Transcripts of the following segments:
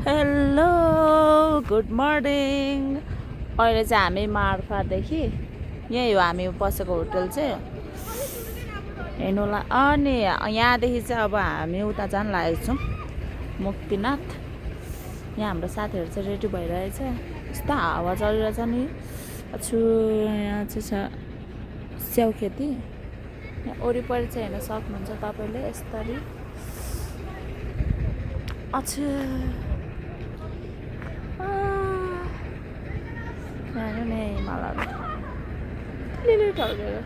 Hello good morning. अहिले चाहिँ हामी मार्फादेखि यही हो हामी बसेको होटल चाहिँ हेर्नुलाई। अनि यहाँदेखि चाहिँ अब हामी उता जान लागेको छौँ मुक्तिनाथ। यहाँ हाम्रो साथीहरू चाहिँ रेडी भइरहेछ। यस्तो हावा चलिरहेछ नि। छु यहाँ चाहिँ छ स्याउ खेती। यहाँ वरिपरि चाहिँ हेर्न सक्नुहुन्छ तपाईँले यसरी। अच्छा हेर्नु नि हिमालहरू लिली ढल्केको।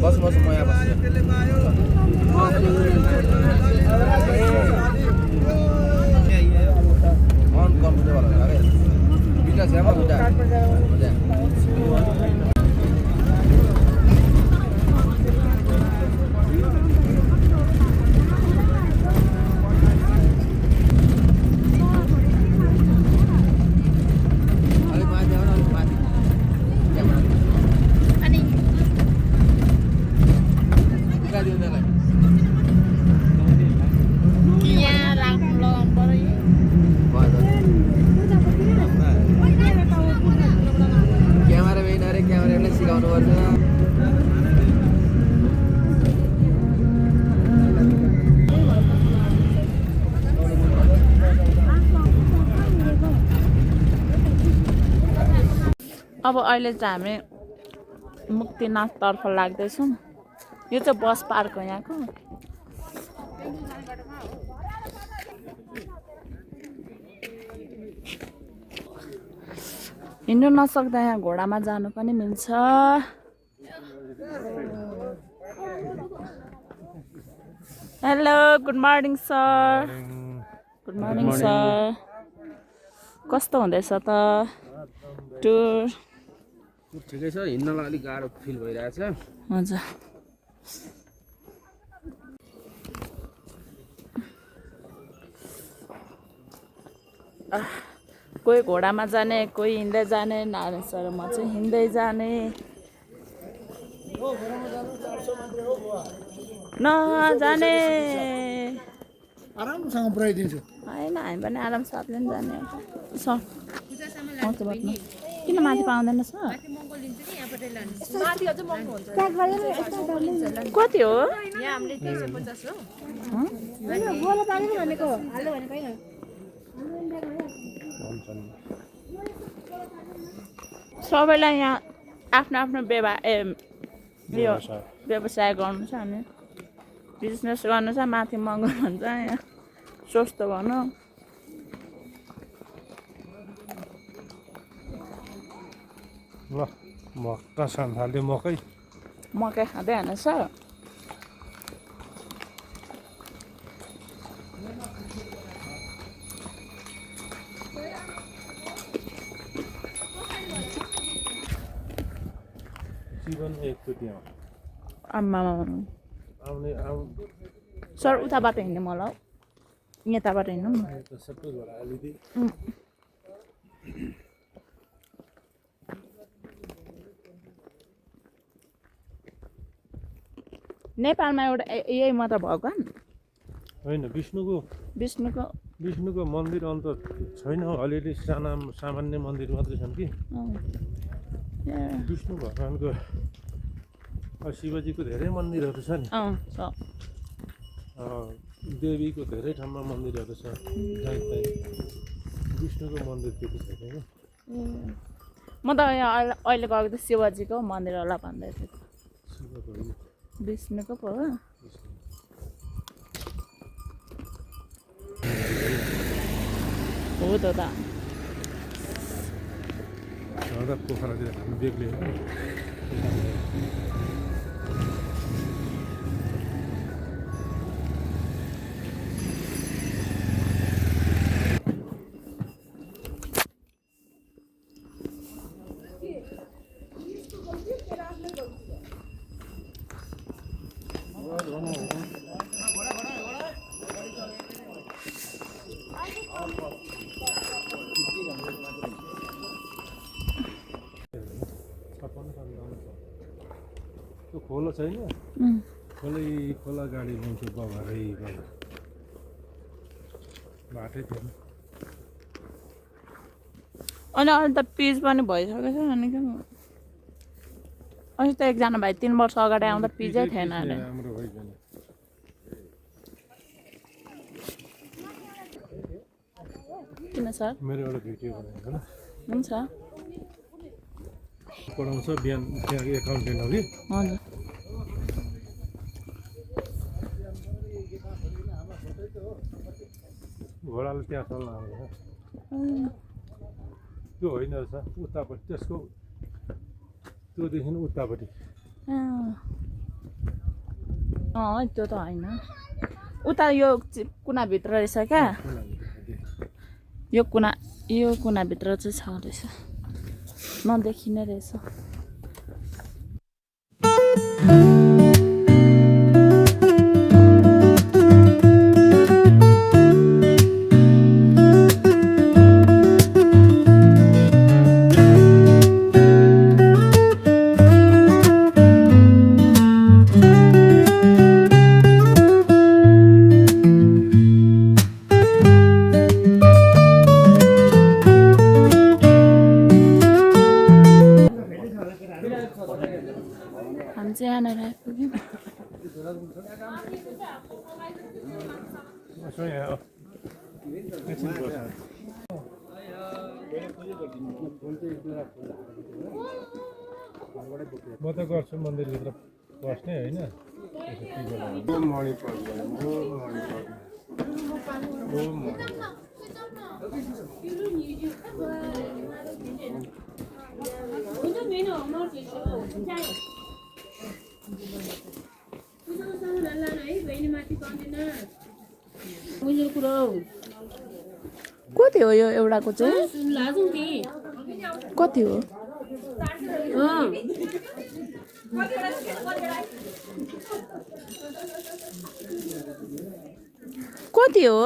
बस म यहाँ बस्छु। अनकम्फर्टेबल लाग्यो बिटा छ म बिटा अब अहिले चाहिँ हामी मुक्तिनाथतर्फ लाग्दैछौँ। यो चाहिँ बस पार्क हो यहाँको। हिँड्नु नसक्दा यहाँ घोडामा जानु पनि मिल्छ। Hello good morning sir. Good morning sir. कस्तो हुँदैछ त टुर? ठिकै छ, हिँड्नलाई अलिक गाह्रो फिल भइरहेछ। हजुर कोही घोडामा जाने, कोही हिँड्दै जाने। नारायण सर म चाहिँ हिँड्दै जाने। नजाने आरामसँग पुऱ्याइदिन्छु। होइन हामी पनि आराम साथले पनि जाने सर। किन माथि पाउँदैन सर? कति हो? सबैलाई यहाँ आफ्नो आफ्नो व्यवसाय गर्नु छ अनि बिजनेस गर्नु छ। माथि महँगो भन्छ, यहाँ सस्तो भनौँ। ल मक्का सन्थाल्यो मकै खाँदै होइन सर। जीवन एकचोटि आम्मा आउने सर उताबाट हिँड्ने मलाई यताबाट हिँड्नु न। सबै घोडा हालिदिए नेपालमा एउटा यही मात्र भगवान् होइन। विष्णुको मन्दिर अन्त छैन। अलिअलि सामान्य मन्दिर मात्रै छन् कि। विष्णु भगवान्को शिवजीको धेरै मन्दिरहरू छ नि। देवीको धेरै ठाउँमा मन्दिरहरू छ। विष्णुको मन्दिर त्यति छैन क्या। म त यहाँ अहिले गएको त शिवजीको मन्दिर होला भन्दै थियो। शिवको विष्णुको पो हो। हो त पोखरातिर हामी बेग्लै खोला छैन उम्, खोला गाडी ल्याउँछु बगारै बाटै थिएन अनि अहिले त पिच पनि भइसकेको छ अनि के अस्ति त एकजना भाइ 3 वर्ष अगाडि आउँदा पिजै थिएन अरे राम्रो भइकन किन सर मेरो एउटा भिडियो बनाएको ल हुन्छ पढाउँछ बिहान त्यहाँ एकाउन्टेन्ट हो कि हजुर घोडाले त्यहाँ चल्न आउँछ त्यो होइन रहेछ उतापट्टि त्यसको त्योदेखि उतापट्टि त्यो त होइन उता यो कुनाभित्र रहेछ क्या यो कुनाभित्र चाहिँ छ रहेछ नदेखिने रहेछ हामी चाहिँ यहाँनिर आइपुग्यौँ म त गर्छु मन्दिरभित्र बस्ने होइन कति हो यो एउटाको चाहिँ कति हो कति हो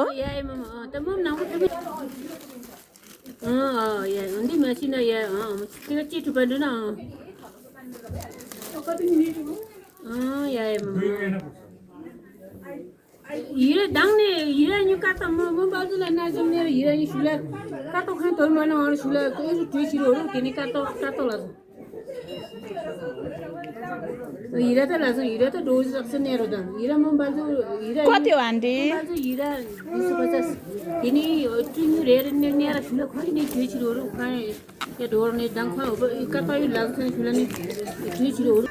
हिरा दाङ्ने हिरा नि काट्दा म बाजुलाई नाच्छ मेरो हिरा नि सुला काटो खाँ त मन अरू सुला यसो ठुइसिरोहरू किन काटो लाग्छ हिरा त लाग्छ हिरा त डोज सक्छ नेरो दाम हिरा म बाजु हिरा कति हो आन्टी बाजु हिरा 250 किनी ट्रिङु हेर नेरा सुला खै नि ठुइसिरोहरू खाए या ढोर्ने दाङ खा हो काटो लाग्छ नि सुला नि ठुइसिरोहरू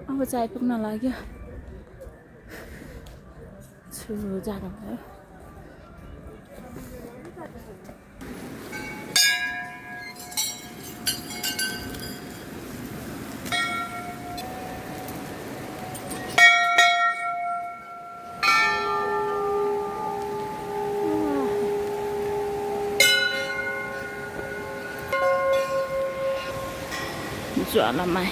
अब चाहिँ आइपुग्न लाग्यो छु जाडो भयो ज्वालामाई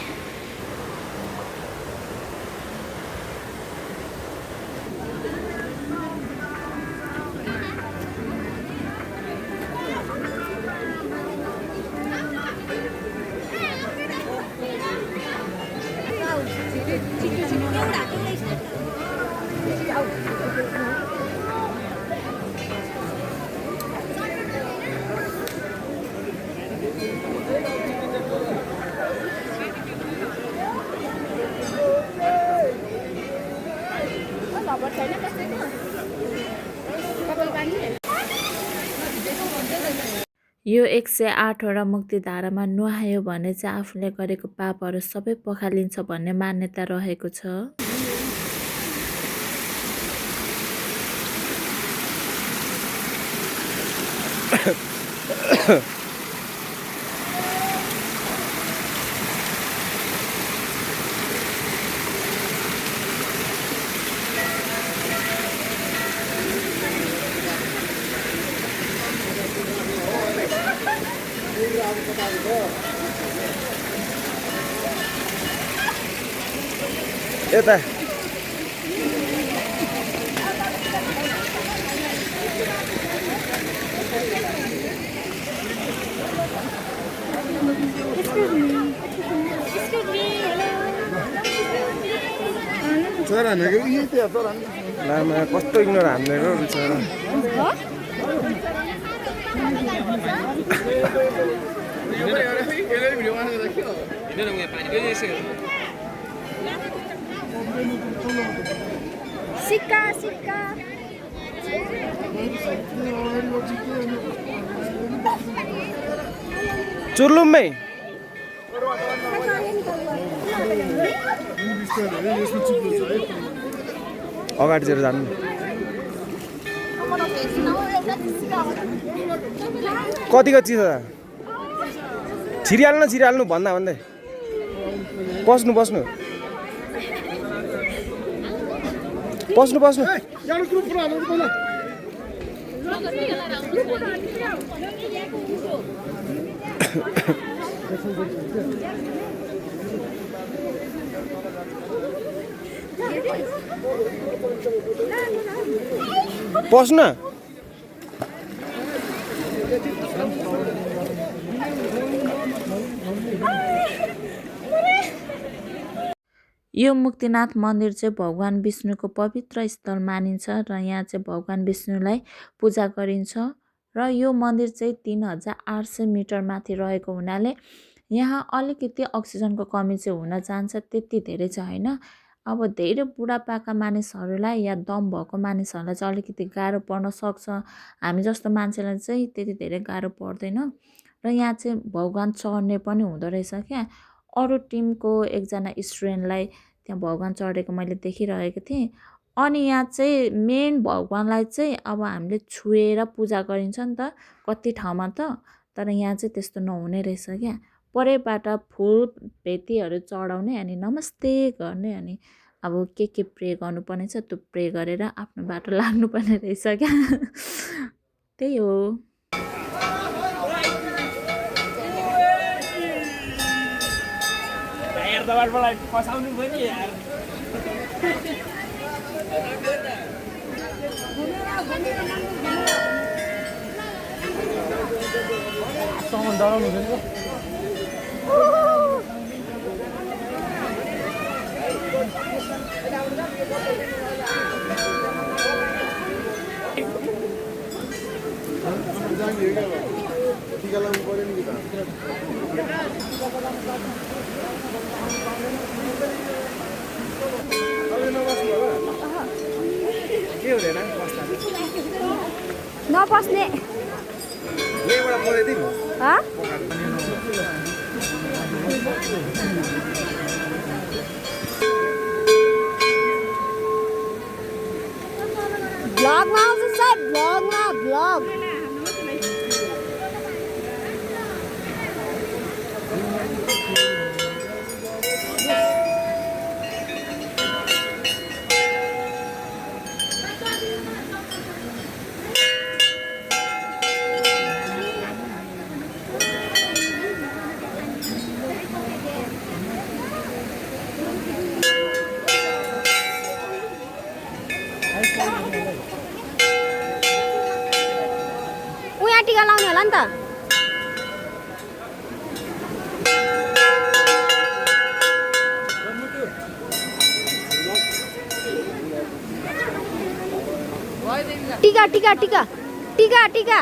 यो 108 वटा मुक्तिधारामा नुहायो भने चाहिँ आफूले गरेको पापहरू सबै पखालिन्छ भन्ने मान्यता रहेको छ। यता लामा कस्तो इग्नोर हान्दिएको बिचरा सिक्का सिक्का चुर्लुममै अगाडितिर जानु कतिको चिज छिरिहाल्नु भन्दा भन्दै बस्नु बस्नु यो मुक्तिनाथ मन्दिर चाहिँ भगवान विष्णुको पवित्र स्थल मानिन्छ र यहाँ चाहिँ भगवान विष्णुलाई पूजा गरिन्छ र यो मन्दिर चाहिँ 3800 मिटर माथि रहेको हुनाले यहाँ अलिकति अक्सिजनको कमी चाहिँ हुन जान्छ, त्यति धेरै चाहिँ होइन। अब धेरै बुढापाका मानिसहरूलाई या दम भएको मानिसहरूलाई चाहिँ अलिकति गाह्रो पर्न सक्छ, हामी जस्तो मान्छेलाई चाहिँ त्यति धेरै गाह्रो पर्दैन। र यहाँ चाहिँ भगवान चढ्ने पनि हुँदो रहेछ क्या। अरू टिमको एकजना स्टुडेन्टलाई त्यहाँ भगवान चढेको मैले देखिरहेको थिएँ। अनि यहाँ चाहिँ मेन भगवानलाई चाहिँ अब हामीले छुएर पूजा गरिन्छ नि त कति ठाउँमा त, तर यहाँ चाहिँ त्यस्तो नहुने रहेछ क्या। परैबाट फुल भेटीहरू चढाउने अनि नमस्ते गर्ने अनि अब के प्रे गर्नुपर्ने छ त्यो प्रे गरेर आफ्नो बाटो लाग्नुपर्ने रहेछ क्या। त्यही हो। नपस्ने भ्लगमा आउँछ सर, भ्लग उहाँ टिका लाउने होला नि त। टिका टिका टिका टिका टिका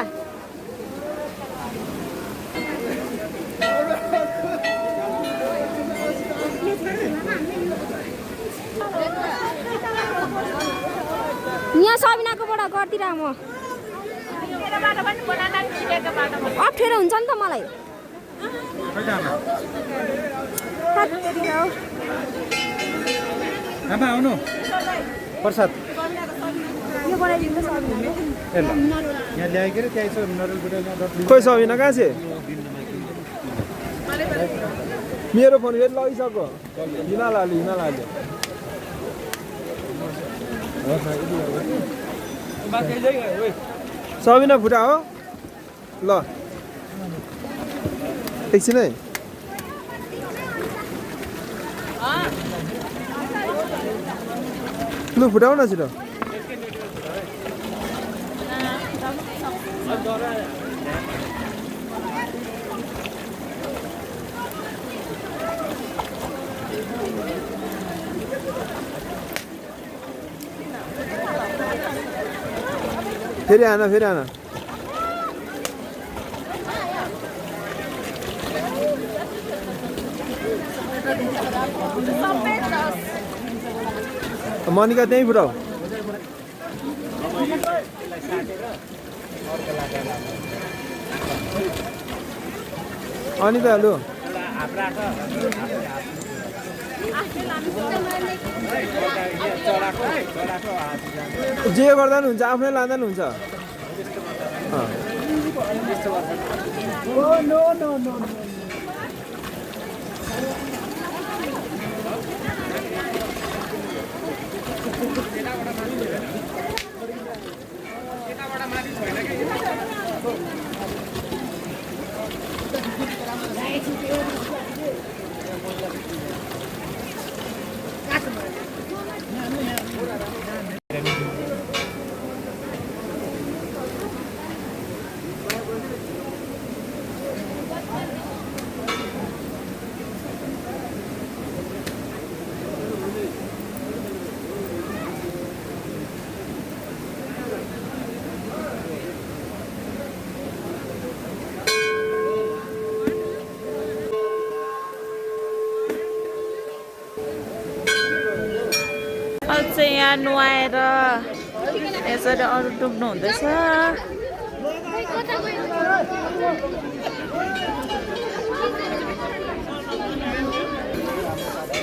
यहाँ सबिनाकोबाट गर्दिर म अप्ठ्यारो हुन्छ नि त मलाई। आउनु प्रसाद खोइ सबिना कहाँ छ? मेरो फोन फेरि लगिसक्यो। हिमालयले सबिना फुटा हो ल एकछिन है। लु फुटाउ न छिटो। फेरि आन मनिका त्यहीँ फुटाउ अनि त लु जे गर्दा पनि हुन्छ आफै लाँदा पनि हुन्छ चाहिँ यहाँ नुहाएर यसरी अरू डुब्नु हुँदैछ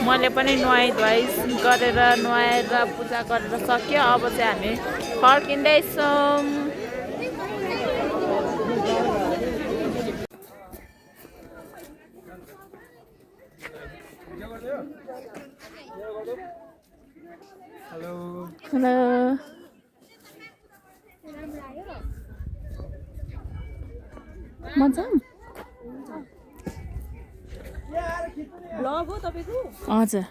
मैले पनि नुहाई धुवाई गरेर नुहाएर पूजा गरेर सक्यो अब चाहिँ हामी फर्किँदैछौँ हेलो मजा ब्लग हो तपाईको हजुर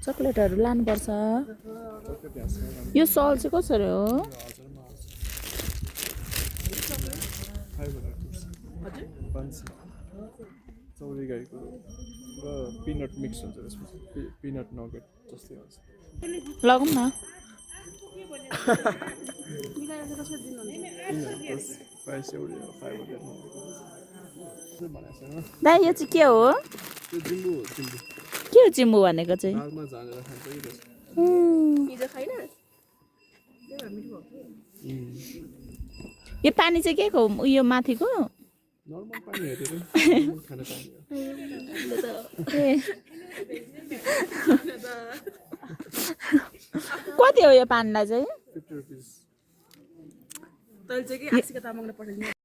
चकलेटहरू लानुपर्छ यो सल चाहिँ कसरी हो चौरी गाईको र पिनट मिक्स हुन्छ त्यसमा पिनट नगेट जस्तै हुन्छ लगौँ न प्राइस एउटै हो 500 दाइ यो चाहिँ के हो के हो चिम्बु भनेको चाहिँ दालमा झालेर खान्छ कि यो पानी चाहिँ के को उयो माथिको नर्मल पानी हेरेर खाने पानी कति हो यो पानीलाई चाहिँ 50 रुपैयाँ तैले चाहिँ के आशिका तामाङले पठाइदिनु